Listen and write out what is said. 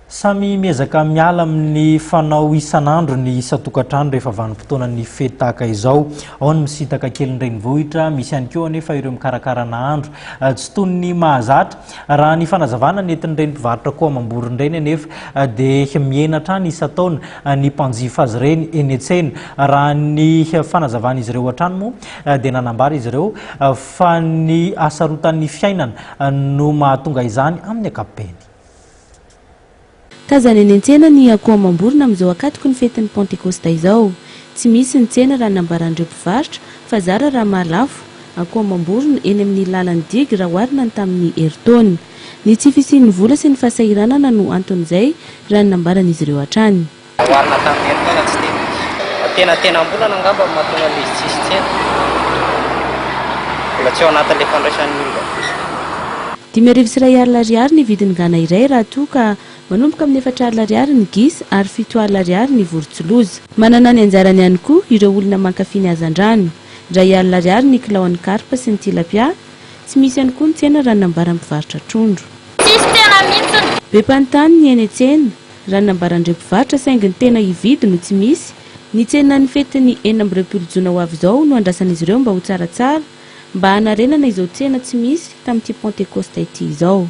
Samy miezaka miala amin'ny fanao isan'andro ny isan-tokantrano rehefa vanim-potoanan'ny fety tahaka izao. Ao ny misintaka kely ny renivohitra, misy ihany koa anefa ireo mikarakara nahandro. Tsy toy ny mahazatra. Raha ny fanazavana nentin'ireny mpivarotra akoho amam-borona ireny anefa dia mihena hatrany isan-taona ny mpanjifa azy ireny eny an-tsena. Raha ny fanazavan'izy ireo hatrany moa dia nanambara izy ireo fa ny hasarotan'ny fiainana no mahatonga izany amin'ny ankapobeny. Tazana eny an-tsena ny akoho amam-borona amin'izao ankatoky ny fetin'ny Pantekosta izao. Tsy misy ny tsena raha ny nambaran'ireo mpivarotra fa zara raha mahalafo akoho amam-borona eny amin'ny lalan'ny digy raha oharina ny tamin'ny herintaona. Ny tsy fisian'ny vola sy ny fahasahiranana no anton'izay raha ny nambaran'izy ireo hatrany. Oharina tamin'ny herintaona tsy dia misy. Antenantenam-bolana angamba no mahatonga an'ilay izy tsisy tsena. Mbola tsy ao anatin'ilay fandraisan'ny olona vola. 1500 ariary ny vidin'ny gana iray raha toa ka manomboka amin'ny 40 ariary ny gisa ary 70 ariary ny vorontsiloza. Manana ny anjarany ihany koa ireo olona mankafy ny hazandrano. 1000 ariary ny kilaon'ny karpa sy ny tilapia. Tsy misy ihany koa ny tsena raha ny nambaran'ny mpivarotra trondro. Tsisy tsena mihitsiny. Be mpanontany ny eny an-tsena, raha ny nambaran'ireo mpivarotra saingy ny tena hividy no tsy misy. Ny tsenan'ny fetin'ny 26 jona ho avy izao no andrasan'izy ireo mba ho tsaratsara mba hanarenana izao tsena tsy misy tamin'ity Pantekosta ity izao.